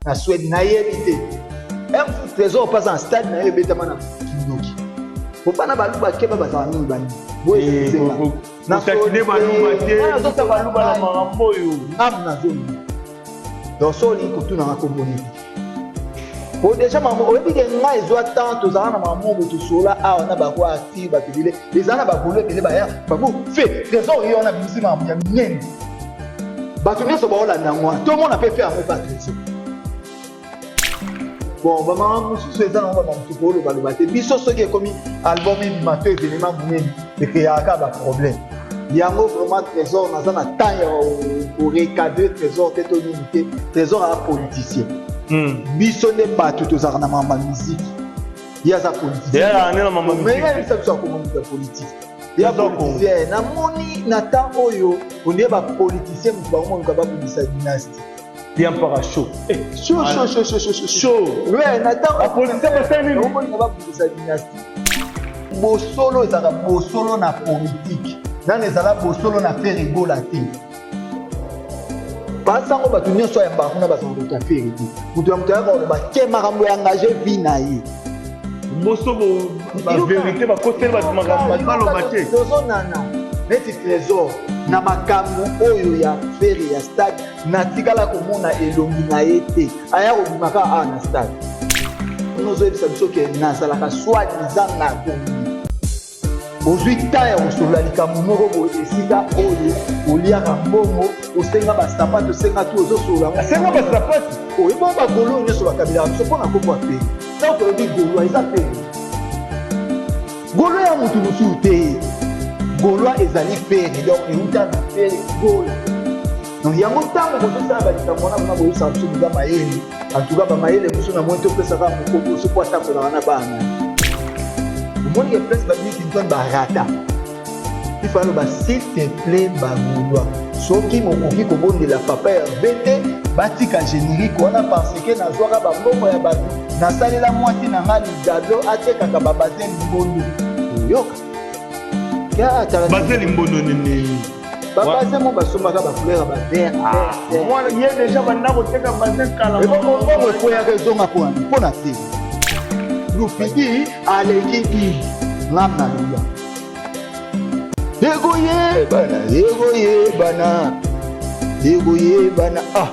Na Suède nayebi te. Mosusu Trésor mpe aza na stade na ye ebetama na kindoki. Po bana baluba keba bazala mingi banini. Boye Kotakine baluba te, nazota baluba na makambo oyo. Ngam nazongi. Donc so olingi kotunanga kombo nini? Po deja makambo oyebi ke ngai ezwa temps tozala na makambo moko tosola awa na ba roi active bato ebele ezala na bagolo ebele baya bango fe Trésor ye wana abimisi makambo ya minene. Bato nyonso baolanda yango wana tomona mpe fe yango epa Trésor. Bon, bamama mosusu eza nango bamama mosusu kolobaloba te. Biso soki ekomi album ebima to evenema monene ekeyaka baproblème yango. Vraiment Trésor, naza na temps ya korecadre Trésor te to nini te. Trésor aza politicien. Biso nde bato tozalaka na makambo ya miziki, ye aza politicien. Biso akoma moto ya politike ya politicien. Namoni na temps oyo ondie bapoliticien moto bango moluka babundisa dynastie. Bien para chaud. Eh, chaud, chaud, chaud, chaud, chaud, chaud. Ouais, na temps. La police basali nini? Omolinga babundisa dynastie. Bosolo ezalaka bosolo na politike. Nani ezala bosolo na Ferre Gola te. Basango bato nyonso ya kuna bazala moto ya Ferre te. Moto ya moto ayaka koloba ke makambo ya engage vie na ye. Boso ba vérité bakoseli bato makambo baloba te. Tozonana neti Trésor na makambo oyo ya Ferre ya stade, natikala komona elongi na ye te. Aya kobima kaka awa na stade, nozoyebisa biso ke nazalaka soi disant na kongi. Ozwi temps ya kosolola likambo moko boye, esika oyo oliaka mbongo, osenga basapato, osenga tu, ozosolola. Asenga basapato. Oyeba bagolo nyonso bakabelaka biso mpo na kombo ya Ferre. Ntango tolobi Gaulois, eza Ferre. Gaulois ya motu mosusu te, Gaulois ezali Ferre. Donc euta na Ferre Gola. Donc yango ntango bozosala balikambo wana mpona boyebisaka biso boza mayele, en tout cas bamayele mosusu na moi topesaka mokoko so mpo atambolaka na bana. Omoni ke place babiki Antoine barata, ifa aloba: "S'il te plaît, bagaulois, soki bokoki kobondela papa Herve te, batika générique wana, parce que nazwaka bambongo ya bato, nasalela mwasi na nga ligado, atekaka babaze limbondo." Oyoka? Baze limbondo nini? Babaze mo basombaka bacouleur ya bavert. Mwana ye deja banda koteka baze kala. Ebongo ekweyaka, ezonga mpona te. Lupidi aleki bi ngam na luya ekoyebana, ekoyebana, ekoyebana. Ah,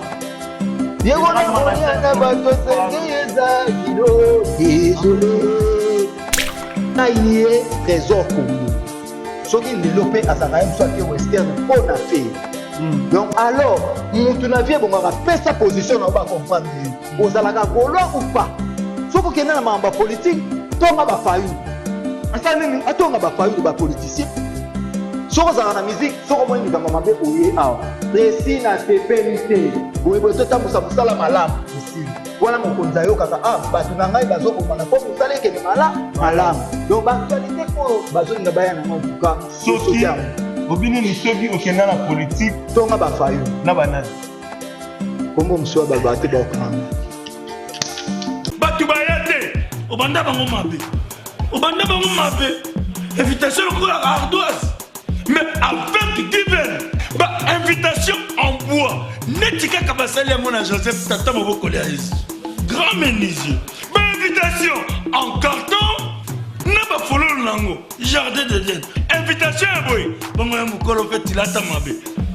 yekonakoyana bato senge eza kilo. Désolé na ye Trésor Congo. Soki lelo mpe azalaka ye mosu ake western mpo na fe. Donc alors mutu na vie ebongaka, pesa position na yo, bacomprendre yo ozalaka Gaulois ou pas. Soki okende na makambo ya politike, tonga bafayulu. Asala nini? Atonga bafayulu, bapoliticien. Soki ozalaka na musique, soki omoni likambo mabe, oye awa presi na sepeli te boye boye, totambusa mosala malamu. Esili wana, mokonzi ayokaka: "Ah, bato na ngai bazobomana mpo mosala ekende malamu." Donc baactualité oyo bazolinga baya nango, en tout cas. Soki obi nini, soki okenda na politike, tonga bafayulu. Na banani? Kombo mosusu ya balobaka te, baokanga. Bato baya te, obanda bango mabe, obanda bango mabe. Invitation lokola ardoise, mais avec Given, bainvitation en bois neti kaka basali yango na Joseph, tata mobokoli ya Yesu, grand menuisier. Bainvitation en carton na bafololo nango, jardin d'Eden. Invitation ya boye bongo ya mokolo mpe tilata mabe.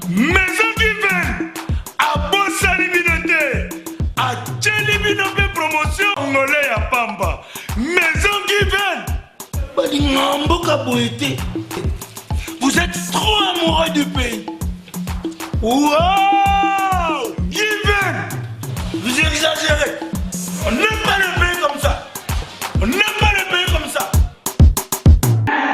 Maison Given abosani bino te, atieli bino mpe promotion ngole ya pamba. Maison Given balinga mboka boye te. Vous êtes trop amoureux du pays. Wow, Given, vous exagérez. On n'aime pas le pays comme ça, on n'aime pas le pays comme ça.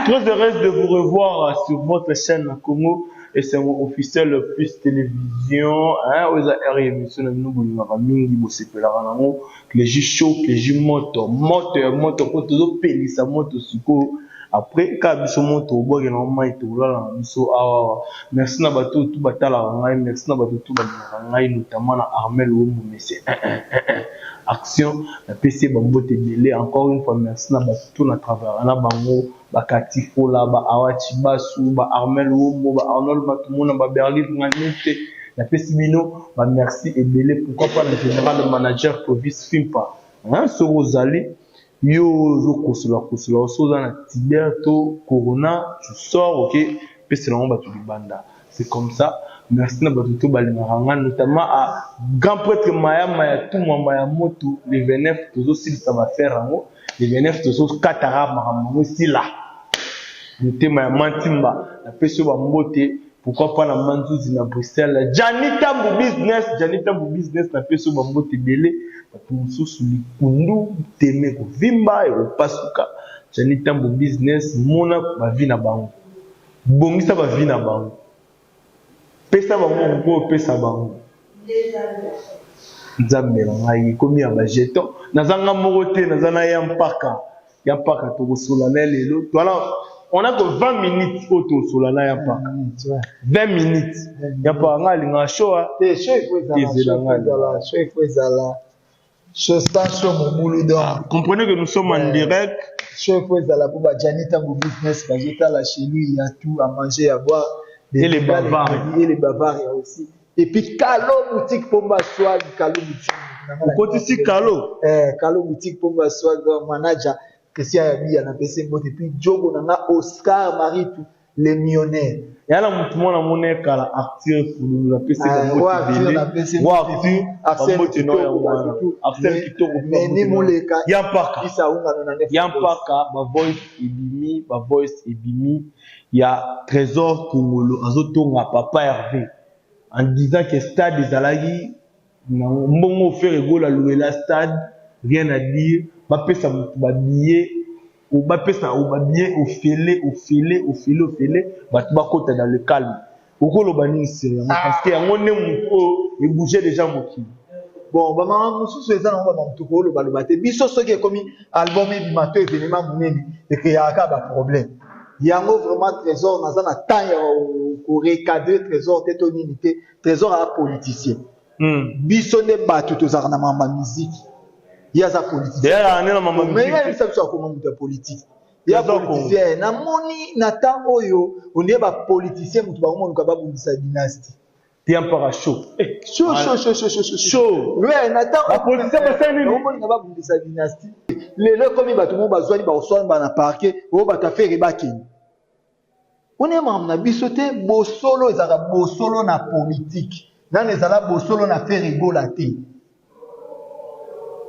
Très heureuse de vous revoir sur votre chaîne Congo et c'est mon officiel plus télévision, hein. Oyo eza r émission na bino bolingaka mingi, bosepelaka nango, Clégie Show, Clégie moto moto ya moto, mpo tozopelisa moto sikoyo. Après kaka biso moto obwakela mai, tolala na biso awa. Merci na bato oyo tu batalaka ngai, merci na bato tu balingaka ngai, notamment na Armel Wombo Mese Action. Napesi ye bambote ebele. Encore une fois, merci na bato tu na travaillaka na bango, bakati fola, baawachi basu, ba Armel Wombo, ba Arnold Matumona, ba Berlin Nganete. Napesi bino ba merci ebele pourquoi pas na general manager Clovis Fimpa hein soki ozali yo ozo kosola kosola soki oza na tiber to corona tu sors ok pesela yango bato libanda c'est comme ça merci na bato to balingaka nga notamment à grand prêtre Maya Maya Tumwa Maya Moto le 29 tozosilisa ba faire yango le 29 tozokataka makambo yango esila motema ya Mantimba napesi yo bambote. Pourquoi pas na Manzuzi na Bruxelles Gianni Tambu business Gianni Tambu business na peso ba mbote ebele bato mosusu likundu teme kovimba ekopasuka Gianni Tambu business mona ba vie na bango bongisa ba vie na bango pesa bango ko pesa bango Nzambe na ngai ekomi ya ba jeton naza nga moko te naza na ya mpaka Ya mpaka tokosola na ye lelo toala on a que 20 minutes oyo tokosola na ya mpaka 20 minutes ya mpaka ngai alingaka show ah. Te show il faut ezala Ezela show ngai. ezala show il faut ezala show sans show mobulu donc Comprenez que nous sommes en direct. Show il faut ezala po ba Gianni Tango business bazotala chez lui il y a tout à manger à boire. Et les bavards. Et les bavards il y a aussi. Et puis Kalo boutique Pomba Swag Kalo boutique. Okotisi Kalo. Eh Kalo boutique Pomba Swag donc manager Christian Yabiya na pesi mbote et puis Djogo na nga Oscar Maritu le millionnaire. Ya na mutu mwana mona ekala Arthur Fululu na pesi Ah, ba roi Arthur mbote na ebele. pesi Roi mbote. Arthur ba Arsène mbote na Kitoko yango wana. batutu. Arsène Kitoko pe ba Nene mbote na Muleka Ya mpaka. Isa Ungano na nef Ya mpaka ba voice ebimi ba voice ebimi ya Tresor Kongolo azotonga papa Hervé en disant que stade ezalaki na mbongo Ferre Gola alouela stade rien à dire bapesa moto ba billet bapesa ba billet ofele ofele ofele ofele bato bakota dans le calme okoloba nini sur yango parce que yango nde moto oyo ebouge déjà mokili. Bon, bamama mosusu eza nango bamama motu kolobaloba te. Biso soki ekomi album ebima to événement monene ekeyaka kaka baproblème yango. Vraiment Trésor, naza na temps ya korecadre Trésor te to nini te. Trésor aza politicien. Biso nde bato tozalaka na mama musique, ye aza politicien. D'ailleurs, nde na mama Mais ye musique. ayebisa biso akoma moto ya politique ya Trésor politicien. Namoni na temps oyo ondie bapoliticien moto bakomoluka babundisa dynastie. Te mpaka show. Eh, Chaud, chaud, chaud, chaud, chaud, chaud. Chaud. Ouais, na temps Bapoliticien basali nini? Omoninga babundisa dynastie. Lelo ekomi bato moko bazwani bakoswana na parquet oyo bato afere bakende. Wana makambo na biso te. Bosolo ezalaka bosolo na politike, nano ezala bosolo na Ferre Gola te.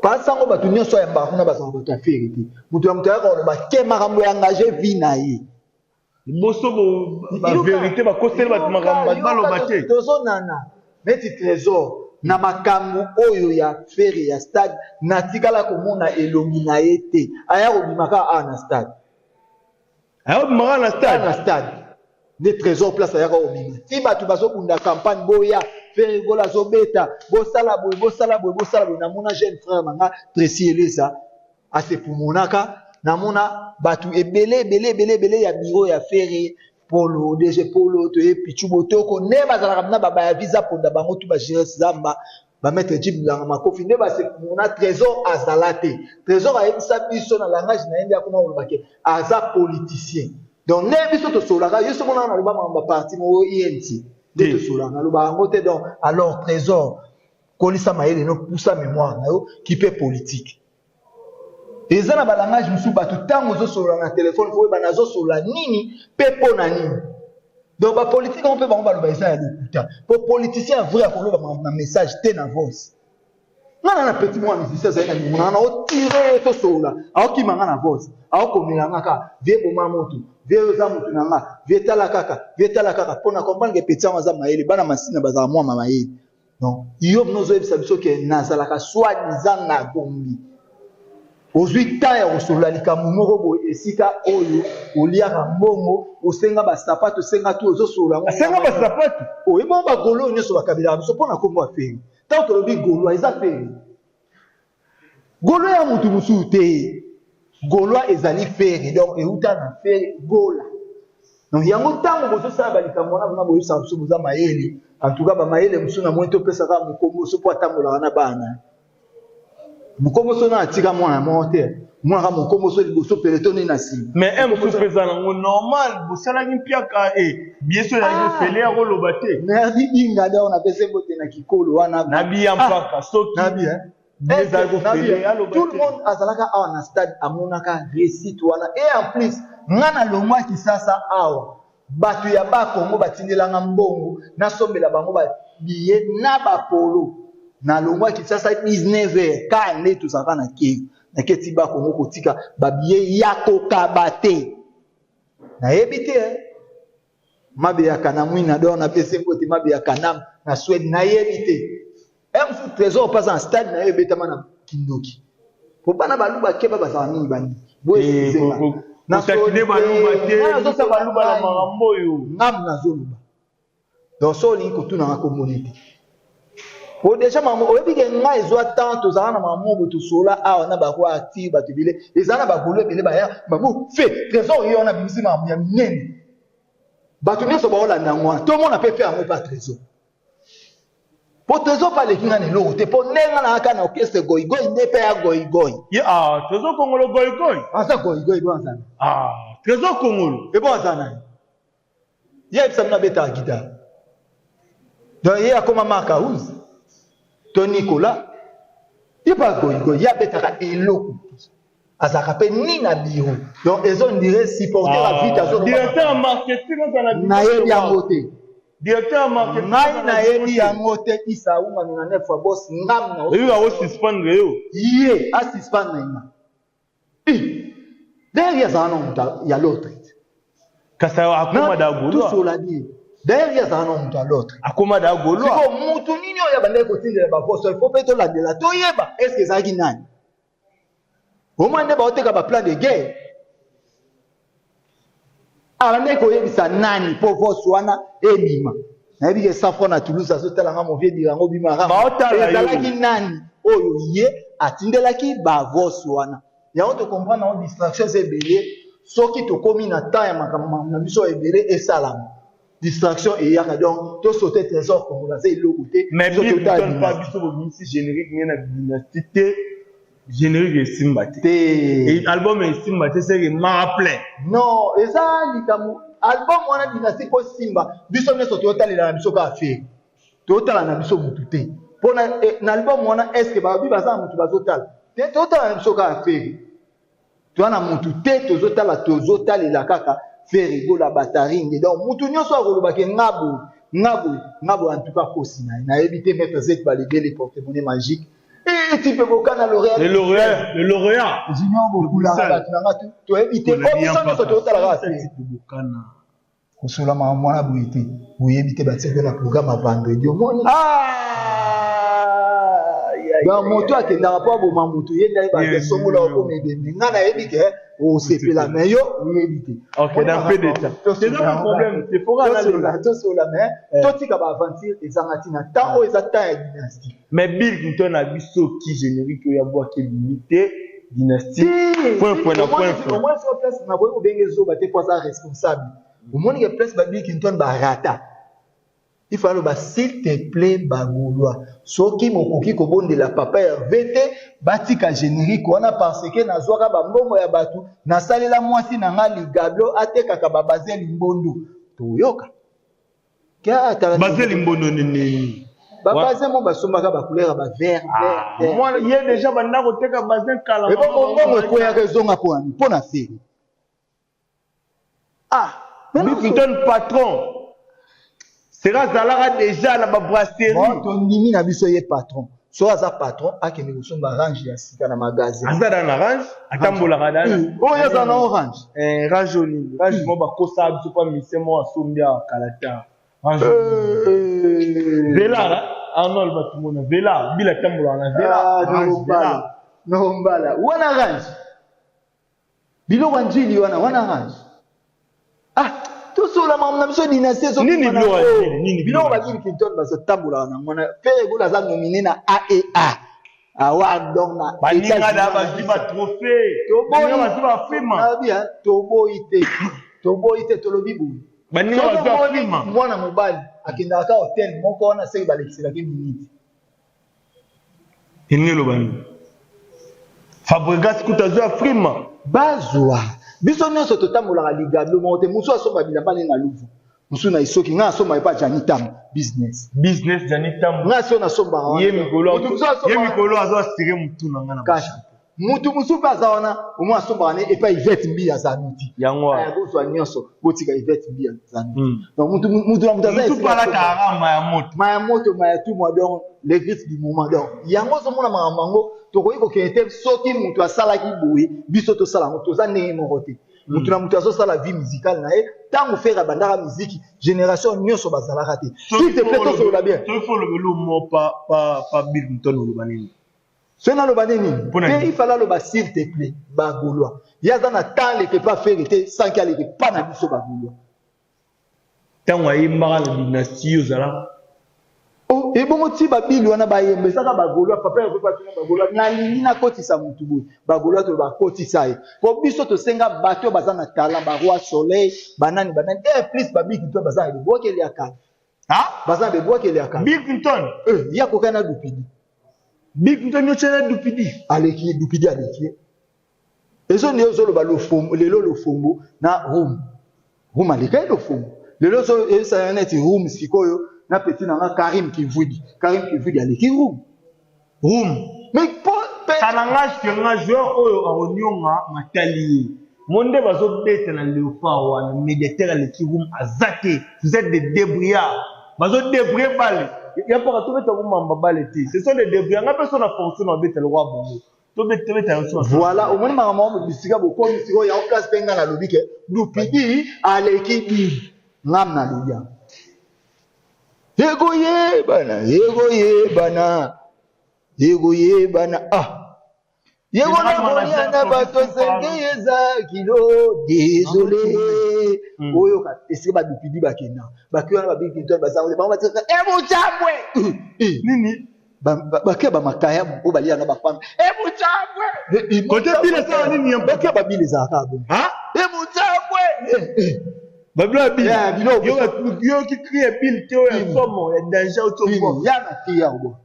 Pasango bato nyonso ayambaka kuna bazalaka bato ya Ferre te. Moto ya moto ayaka koloba ke makambo ya engage vie na ye. Liboso bavérité bakoseli bato makambo bato baloba te. Tozonana neti Trésor na makambo oyo ya Ferre ya stade, natikala komona elongi na ye te. Aya kobima kaka awa na stade. Ayobimaka na Awa stade. Na stade nde Trésor place ayaka kobima. Ti bato bazobunda campagne, boya Ferre Gola azobeta, bosala boye, bosala boye, bosala boye. Namona jeune frère na nga Tracy Elesa asepumonaka. Namona bato ebele ebele ebele ebele ya bureau ya Ferre, Polo DG, Polo toye, Pichu Botoko, nde bazalaka na babaya visa ponda bango tu bagires zamba bamaître Jip Bilanga Makofi nde basekumona. Trésor azala te. Trésor ayebisa biso na langage na ye nde akoma koloba ke aza politicien. Donc nde biso tosolaka yo soki monaka naloba makambo ya parti moko INC nde Te. tosolaka naloba yango te. Donc alors Trésor, kolisa mayele no pusa mémoire na yo kipe politique eza na balangage mosusu. Bato ntango ozosolola na telefone fo oyeba nazosolola nini mpe mpo na nini. Donc bapolitique yango mpe bango baloba eza ya lokuta, po politicien ya vrai akoloba makambo na message te, na voice. Nga na petit mwa musicien azali na mingo na otire tosolola, aokima nga na voice, aokomela nga kaka: "Vie boma moto, vie oza motu na nga, vie tala kaka, vie tala kaka." Mpo na comprendre ke petit yango aza mayele. Bana masina bazala mwa mayele. Donc yo bino ozoyebisa biso ke nazalaka soi-disant na Gombi, ozwi temps ya kosolola likambo moko boye, esika oyo oliaka mbongo, osenga basapato, osenga tu, ozosolola yango. Asenga basapato. Oyeba bagolo oyo nyonso bakabelaka biso mpo na nkombo ya Ferre. Ntango tolobi Gaulois, eza Ferre. Gaulois ya motu mosusu te, Gaulois ezali Ferre. Donc euta na Ferre Gola. Donc yango ntango bozosala balikambo wana mpona boyebisaka biso boza mayele, en tout cas bamayele mosusu na moi topesaka mokombo so mpo atambolaka na bana. Mokomboso na atika mwana moko te. Mwana mokomboso liboso peloton nini na nsima. Mais un mosusu mpe eza nango normal, bosalaki mpiaka e bieso ezalaki ofele ya koloba te. Merdi Dinga donc napesi mbote na kikolo wana. Na biya mpaka soki Nabi hein. ezalaki ofele aloba Tout le monde azalaka awa na stade amonaka réussite wana et en plus nga na longwa Kisasa awa bato ya Bakongo batindelanga mbongo nasombela bango ba billet na ba polo. Na longwa Kisasa 19h ka nde tozalaka na kei naketi Bakongo kotika ba billet ya kokaba te. Nayebi te eh. Mabe ya Kanamwina donc napesi mbote mabe ya Kanam na Suède nayebi te. Eh mosusu Trésor mpaza na stade na ye ebetama na kindoki. Po bana baluba keba bazala mingi bandoki. Boye excusez nga. Kotakine baluba te, biso baluba na makambo oyo. Ngam nazoloba. Donc so olingi kotuna nga kombo nini te. Po déjà maman oyebi ke nga ezwa temps tozala na maman boye tosola awa na ba roi Arthur bato ebele ezala na bagolo ebele baya bango fe Trésor ye wana abimisi makambo ya minene. Bato nyonso baolanda yango wana tomona mpe fe yango pa Trésor. Po Trésor mpe aleki nga na eloko te po ndenge nga nayaka na orchestre goigoi nde mpe ya goigoi. Ye ah Trésor Kongolo goigoi. Aza goigoi bo aza na. Ah Trésor Kongolo. Ebo aza na. Ye ayebisa bino abetaka guitare. Donc ye akoma Marc House to Nicolas. Ye pa goigoi ye abetaka eloko. Azalaka pe ni na bureau. Donc ezo ndire supporter ya vite azo. Directeur marketing azala na Nayebi yango te. Directeur ya marketing Ngai nayebi yango te Issa Aouma 99 fois boss ngam na. Oyebi bako suspendre yo. Ye a suspendre nga. D'ailleurs ye azala na moto ya l'autre. Kasi akoma da gaulois. Tosola bien. D'ailleurs ye azala na moto ya l'autre. Akoma da gaulois. Sikoyo moto nini oyo abandaki kotindela ba voice il faut mpe tolandela toyeba est ce que ezalaki nani? Omoni nde baoteka ba plan de guerre. Abandaki koyebisa nani mpo voice wana ebima. Nayebi ke 100 francs na Toulouse azotala nga mon vieux Dirango bima Baotala yo. Ezalaki nani oyo ye atindelaki ba voice wana. Yango to comprendre yango distraction eza ebele soki tokomi na temps ya makambo na biso ebele esalama. Distraction eyaka donc to sauter Trésor Congolais aza eloko te. Mais Bill Clinton pa biso bobimisi générique nge na dynastie te générique esimba te. Te. Album esimba te c'est que mara plein. Non, eza likambo album wana dynastie po simba biso nyonso toyotalela na biso kaka Ferre. Toyotala na biso mutu te. Po na, eh, na album wana est ce que babi baza na mutu bazotala? Te, toyotala na biso kaka Ferre. Toza na mutu te tozotala tozotalela kaka Ferre Gola Bataringe. Donc mutu nyonso akoloba ke nga boye, nga boye, nga boye en tout cas kosi na ye. Nayebi te maître Zek Balebele porte-monnaie magique. Eh, type Bokana lauréat. Le lauréat, le lauréat. Junior Bokula bato na nga toyebi te. Po biso nyonso tozotala kaka Ferre. Bokana. Kosola makambo wana boye te. Oyebi te batie mpe na programme ya vendredi omoni. Donc moto akendaka mpo aboma moto ye nde ayebaka songola okoma ebembe. Nga nayebi ke osepela mais yo oyebi te. Ok, dans peu de temps. C'est ça le problème, c'est pour Tosola, tosola mais totika ba aventure ezanga ntina. Temps oyo eza temps ya dynastie. Mais Bill Clinton na biso ki générique oyo abwaki ebimi te dynastie point point na point point. Omoni soko place nakoki kobenge zoba te mpo aza responsable. Omoni ke place ba Bill Clinton ba rata. Il faut aloba s'il te plaît ba Gaulois soki bokoki kobondela papa Hervé te batika générique wana parce que nazwaka ba mbongo ya batu nasalela mwasi na nga ligablo atekaka ba baze limbondo toyoka. Baze limbondo nini? Ba baze mo basombaka ba couleur ya ba vert ah, vert. Mwana ye déjà banda koteka baze kala. Ebongo mbongo ekweyaka ezonga mpo na mpo na Ferre. Ah, Bill Clinton patron. Sera azalaka déjà na ba brasserie. Bon, tondimi na biso ye patron. So aza patron akende kosomba range ya sika na magasin. Aza na range, atambolaka na. Oyo aza na orange. Eh, range oni, range mo bakosa biso pa mise mo asombi awa kala ta. Range. Vela, Arnold Batumona, Vela, Bila atambolaka na Vela. Ah, no mbala. No mbala. Wana range. Biloko ya njili wana wana range. Ah, tosola makambo na biso dynastie ezo Nini biloko ya njili? Nini biloko ba Bill Clinton bazotambolaka na mwana Ferre Gola aza nominé na AEA award donc na baninga na bazwi ba trophée toboyi bazwi ba film toboyi te toboyi te tolobi boye baninga bazwi ba film mwana mobali akendaka ka hotel moko wana seki balekiselaki minute elingi eloba nini? Fabregas kuta azwa frima. Bazwa. Biso nyonso totambolaka ligablo moko te. Mosusu asomba bilamba ne na Luvu. Mosusu na Isoki. Ngai asomba epa Gianni Tambo. Business. Business Gianni Tambo. Ngai so nasombaka wana. Ye mikolo. Ye mikolo azo assurer mutu na ngai na. Cash. Mutu mosusu mpe aza wana omoi asombaka ne epai Yvette Mbiya Zanuti. Yango wana. Eh, bozwa nyonso botika Yvette Mbiya Zanuti. Donc mutu mutu na mutu aza Mutu palata ara maya moto. Maya moto maya tout moi donc les griffes du moment donc yango ozomona makambo yango tokoki kokende te soki mutu asalaki boye biso tosala yango toza ndenge moko te. Mutu na mutu azosala vie musicale na ye ntango Ferre abandaka miziki génération nyonso bazalaka te. S'il te plaît tosolola bien. Soki faut olobela omo pa pa pa Bill Clinton oloba nini? Soki naloba nde nini? Te il fallait aloba s'il te plaît ba gaulois. Ye aza na temps aleke pa Ferre te sans que aleke pa na biso ba gaulois. Tango ayembaka na dynastie yo ozalaka? Oh ebongo ti ba bill wana bayemba ezaka ba gaulois papa Herve pe atuna ba gaulois nalingi nakotisa mutu boye ba gaulois toloba kotisa ye po biso tosenga batu oyo baza na talent ba roi soleil ba nani ba nani et plus ba bill clinton baza na libwakeli ya kala. Ah? Baza na bebwakeli ya kala. Bill Clinton. Eh, ye akokani na Dupidi. Bill Clinton yo na Dupidi. Aleki ye, Dupidi aleki ye. Ezo nde ozoloba lofombo, lelo lofombo na room. Room aleka ye lofombo. Lelo ozo esala neti room sikoyo na petit na nga Karim Kimvudi. Karim Kimvudi aleki room. Room. Mais po pe Ça n'engage que nga joueur oyo akonionga matali ye. Mo nde bazo beta na Leopard wana mediateur aleki room aza te. Vous êtes des débrouillards. Bazo débrouiller balle. Ya paka to beta ko mamba balle te. Ce sont des débrouillards. Nga pe so na fonction na beta lokwa bongo. To beta to beta so. Voilà, omoni makambo yango bisika bokomi sikoyo yango place pe nga nalobi ke Dupidi aleki bino. Nga nalobi yango. Ekoyebana, ekoyebana, ekoyebana ah. Yekola kolia na bato senge eza kilo désolé. Oyoka esika ba dupidi bakenda. Baki wana ba Bill Clinton baza bango batika e mocambwe. Nini? Bakia ba makayabu oyo balia na ba kwanga. E mocambwe. Kote Bill esala nini? Bakia ba Bill ezalaka bongo. E mocambwe. Babilo ya Bill. Yeah, biloko. Yo yo ki cri ya Bill te oyo ya somo ya danger oyo to Ya na cri ya obo.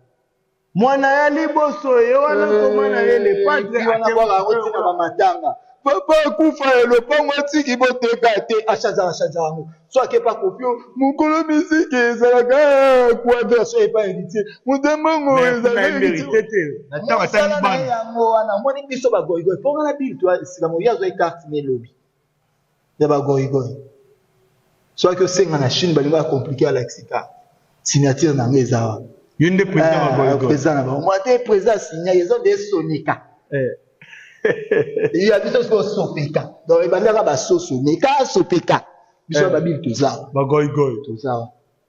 Mwana ya liboso ye wana koma na ye le padre wana bwaka yango ntina ba matanga. Papa akufa ya lopango atiki boteka te achanjaka achanjaka yango so ake pa kofi mokolo miziki ezalaka quadra so epa héritier moto ezalaka mosala na ye yango wana omoni biso bagoigoi mpo nga na bill to esika moye azwaki carte ne lobi ya ba goigoi soki osenga na Chine balingi ba compliquer alakisi carte signature na yango eza wana yo nde président ba goigoi président na bango moi te président signa ezo nde soneka ya biso sikoyo sopeka donc ebandaka basoso neka sopeka biso ya babili toza ba goigoi toza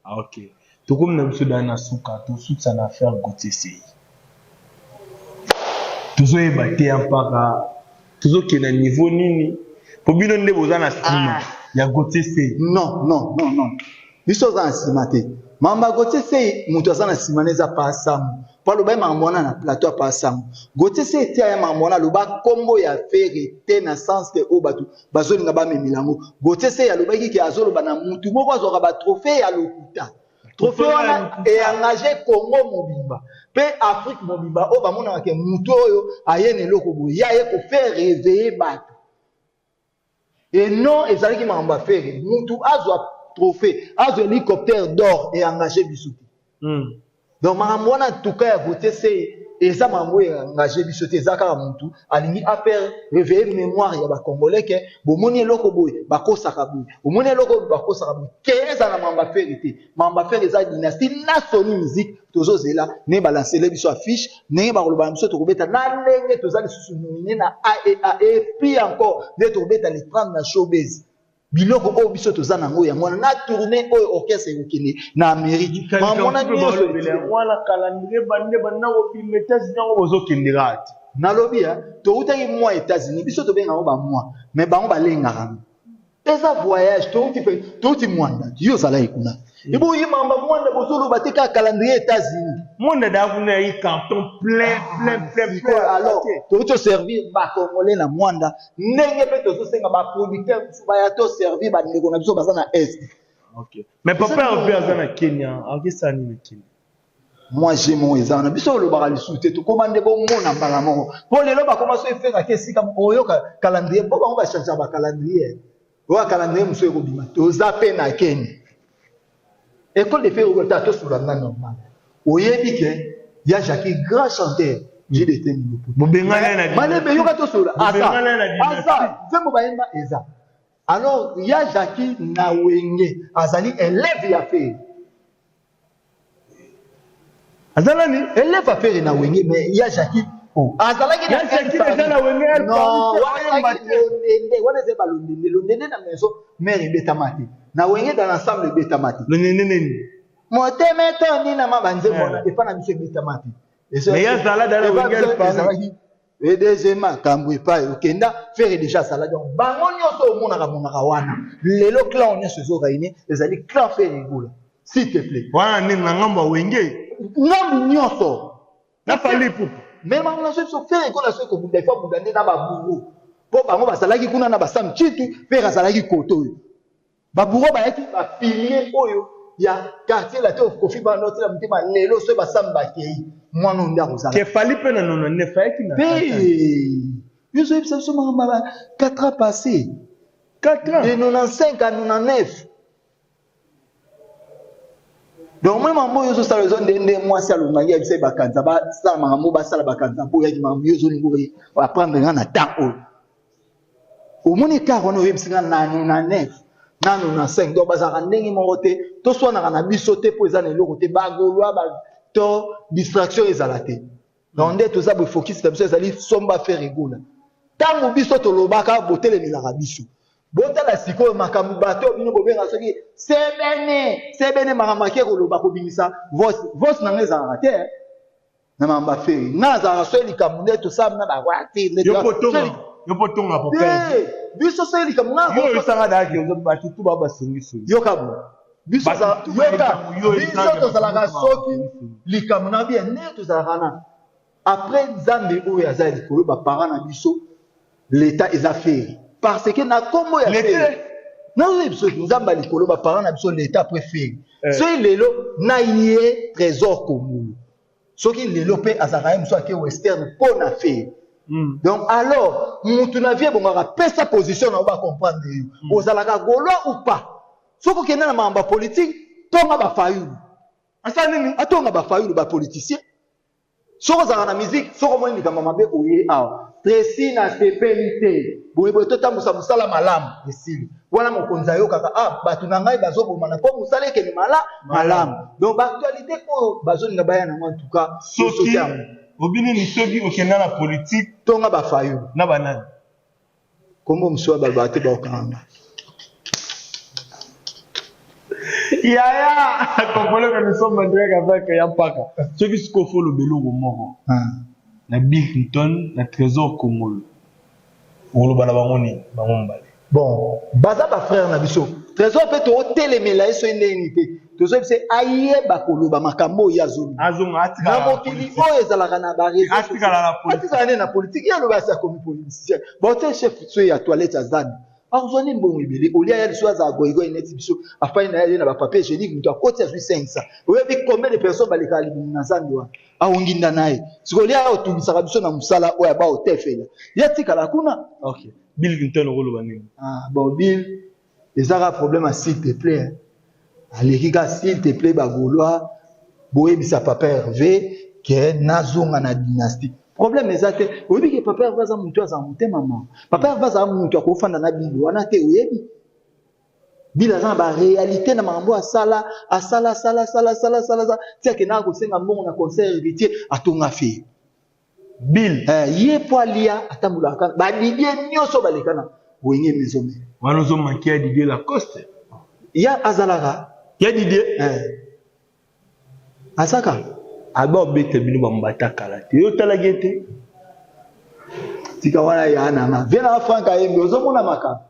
Ah ok. Tokomi na biso da na suka, tosukisa na affaire Gauthier Sey. Tozoyeba te ya mpaka tozokende na niveau nini po bino nde boza na nsima ah. ya Gauthier Sey. Non, non, non, non. Biso oza na nsima te. Mamba Gauthier Sey moto aza na nsima na eza pa Sango. Po aloba ye makambo wana na plateau ya pa Sango. Gauthier Sey tia ya makambo wana aloba kombo ya Ferre te na sens ke oyo bato bazolinga bamemela yango. Gauthier Sey alobaki ke azoloba na mutu moko azwaka ba trophée ya lokuta. Trophée wana e engage Congo mobimba pe Afrique mobimba oyo bamonaka ke mutu oyo aye na eloko boye ye aye ko faire reveiller bato. Et non ezalaki makambo ya Ferre mutu azwa trophée azwa hélicoptère d'or e engage biso te. Donc makambo wana en tout cas ya Gauthier Sey eza makambo oyo engage biso te eza kaka mutu alingi a faire réveiller mémoire ya ba congolais ke bomoni eloko boye bakosaka boye omoni eloko oyo bakosaka boye ke ezala na makambo ya Ferre te makambo ya Ferre eza dynastie na Sony Musique tozozela ndenge balancele biso affiche ndenge bakoloba na biso tokobeta na ndenge toza lisusu nomine na AEA et puis encore nde tokobeta le 30 na showbiz biloko oyo biso toza nango yango wana na tournée oyo orchestre ekokende na Amérique mamona nyonso wana calendrier bande banda kobima États-Unis yango bozokende kaka te nalobi ya toutaki mwa États-Unis biso tobenga yango bamwa mais bango balengaka yango eza voyage touti mpe touti mwanda yo ozalaki kuna eboyi mamba mwanda bozoloba te kaka calendrier États-Unis mwanda da kuna yayi carton plein plein plein plein alors touti oservir bacongolais na mwanda ndenge mpe tozosenga baproducteur mosusu baya toservir bandeko na biso baza na est okay. Mais papa Hervé aza na Kenya akesala nini na Kenya? Mwa jeu moko eza wana biso olobaka lisusu te tokoma nde bomona mbala moko mpo lelo bakoma so efekaki esika oyoka calendrier mpo bango bachangeaka ba calendrier oyo calendrier mosusu ekobima toza mpe na kenya école de ferre ta tosolola nga normal oyebi ke ya jacqui grand chanteur jdt milopo malebe yoka tosolola aza aza nzembo bayemba eza alors ya jacqui na wenge azali élève ya ferre aza nani élève afere na wenge mais ya jacqui oh. azalaki na jacqui déjà na wenge non londende wana eza balondende londende na maison mare ebetama te na wenge dans l'ensemble ebetama te londende nini motema etondi na ma banzembo wana eh. epa na biso ebetama te mais ya zala dans la wenge ezalaki pdg makambo epai okenda fere deja asala donc bango nyonso omonaka monaka wana lelo clan nyonso ezo raine ezali clan fere egola s'il te plaît wana nini na ngambo ya wenge ngambo nyonso na fally ipupa mais bango na biso fere egola soki kobunda ifo abunda nde na babouro mpo bango bazalaki kuna na basam chitu fere azalaki kote oyo Ba bourreaux bayaki ba piliers oyo ya quartier latin Koffi bana otela motema lelo soki ba Sam bakei mwana oyo nde akozala. Ke Fally pe na 99 ayaki na Pe yo ozo yebisa biso makambo ya ba 4 ans passe. 4 ans. De 95 à 99. Donc moi makambo oyo ozosala ezo nde nde mwasi alongaki ya biso bakanza basala makambo basala bakanza mpo oyaki makambo yo ozolinga apprendre nga na temps oyo. Omoni ecart wana oyebisi nga na 99 na 95 donc bazalaka ndenge moko te toswanaka na biso te mpo eza na eloko te bagolois ba to distraction ezala te donc nde toza boye focus na biso ezali somba ferre gola ntango biso tolobaka botelemelaka biso botala sikoyo makambo bato oyo bino bobenga soki sebene sebene makambo ake koloba kobimisa voice voice na ngai ezalaka te na makambo ya ferre nga nazalaka soki likambo nde tosala na bawati yo po tonga po te biso soki likambo nga yo oyebisanga dake bato tu ba basongisongi yoka bo biso yoka biso tozalaka soki likambo na bien nde tozalaka na après nzambe oyo aza ya likolo baparent na biso l'etat eza ferre parce que na kombo ya ferre nazoyebi biso nzambe ya likolo baparent na biso l'etat après ferre eh. soki lelo na ye trésor kongolo soki lelo pe azalaka ye mosusu ake western mpo na ferre mm. donc alors mutu na vie ebongaka pesa position na yo bacomprendre yo mm. ozalaka gaulois ou pas soki okende na makambo ya politike tonga bafayulu asala nini atonga bafayulu bapoliticien soki ozalaka na musique soki omoni likambo mabe oye awa Tracy nasepeli te boye boye totambusa mosala malamu esili wana mokonzi ayokaka ah bato na ngai bazobomana mpo mosala ekende mala malamu donc baactualité oyo bazolinga baya nango en tout cas soki obi nini soki okenda na politique tonga bafayulu na banani kombo mosusu ya balobaka te baokanga yaya comprenez que nous sommes en direct avec ya mpaka soki sikoyo fo oloba eloko moko ah. na Bill Clinton na Trésor Kongolo oloba na bango nini bango mibale bon baza ba frère na biso Trésor mpe totelemela ye soki ndenge nini te tozoyebisa ye ayeba koloba makambo oyo ye azoloba na mokili oyo ezalaka na bareseauatikala nde na politike ye aloba asi akomi politicien botie chef soki ya toilette ya zando akozwa nde mbongo ebele olia ya liso azala goigoi neti biso afandi na ye na bapapier hygiénique moto akoti azwi 500 oyebi combien de personnes balekaka libumu na zando wana aonginda na ye sikoyo lia otungisaka biso na mosala oyo aba otefela ye atikala kuna okay. Bill Clinton okoloba nini ah, bon Bill eza kaka problème ya s'il te plaît aleki kaka s'il te plaît ba gaulois boyebisa papa Hervé ke nazonga na dynastie problème eza te oyebi ke papa Hervé aza motu azala motema mawa papa Hervé azala motu akofanda na bible wana te oyebi Bill aza na ba réalité na makambo asala asala asala asala asala asala ti akendaka kosenga mbongo na concert héritier atonga fe Bill eh, ye po alia atambolaka ba Didier nyonso baleka na Wenge maison mère. Wana ozo manquer ya Didier Lacoste. Ya azalaka. Ya Didier. Eh. Azaka. Aba obeta bino ba mbata kala te. Yo otalaki ye te. Tika wana ya nanga. Vie na Franck Ayembe ozomona makambo.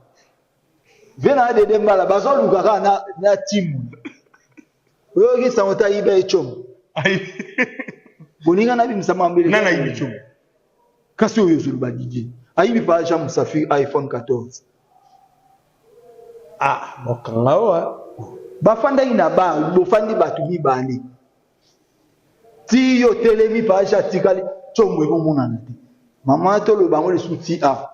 Vie na Dede Mbala bazoluka kaka na, na timu. Oyoki sango te ayiba ye chombo. Boninga nabimisa mambele. Nani ayibi chombo? Kasi oyo ozoloba Didier. Ayibi pa Jean Musafiri iPhone 14. Ah, bokanga oyo. Bafandaki na bar, bofandi bato mibale. Ti yo otelemi page atikali tshombo ekomonana te. Mama toloba yango lisusu ti a.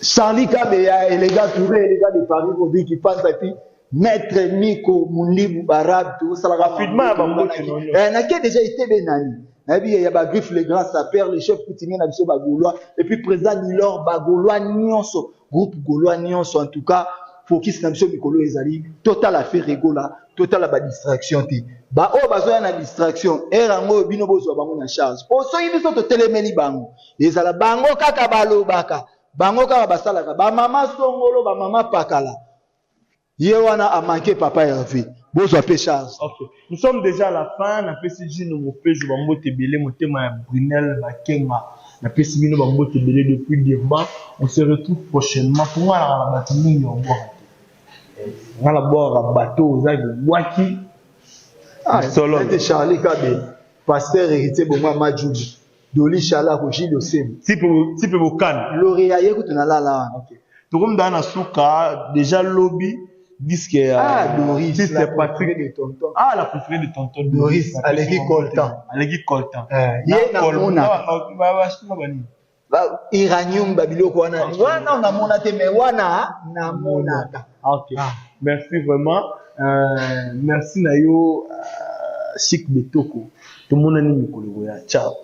Charlie Kabeya, élégant touré, élégant de Paris, Robi Kipanza, et puis Maître Miko Mundibu Barab, tout ça. Rapidement, ya bambote na yo. Eh, nake déjà itebe nani. Nayebi ya ba griffe le grand sapeur, le chef coutumier na biso ba Gaulois, et puis président Nilor ba Gaulois nyonso, groupe Gaulois nyonso en tout cas, focus na biso mikolo ezali total affaire Gola, total ba distraction te. Ba oyo bazoya na distraction, ere yango oyo bino bozwa bango na charge. Po soki biso totelemeli bango, ezala bango kaka balobaka, bango kaka basalaka, ba mama songolo, ba mama pakala. Ye wana a manqué papa Hervé. Bozwa pe charge. Ok. Nous sommes déjà à la fin. Napesi Gino Mopejo bambote ebele motema ya Brunel Bakenga. Napesi bino bambote ebele depuis Durban. On se retrouve prochainement. Pour nga na bato mingi ya obwaka te. Nga na bwaka bato oza kobwaki. Ah, Solo. Maître Charlie Kabe, pasteur héritier Bongo Majubi, Doli Chalako, Gilles Osemi. Type type bokana. Lauréat ye kutu na lala wana. Ok. Tokomi daa na suka déjà lobby disque ya Ah, Doris, disque la ya Patrick préférée de tonton. Ah, la préférée de tonton Doris, aleki coltan. Aleki coltan. Eh, ye na mona. Ba Iranium ba biloko wana. Wana namona te mais wana namonaka. Ah, ok. Ah. Merci vraiment. Merci na yo Chic Betoko. Tomonani mikolo ya. Ciao.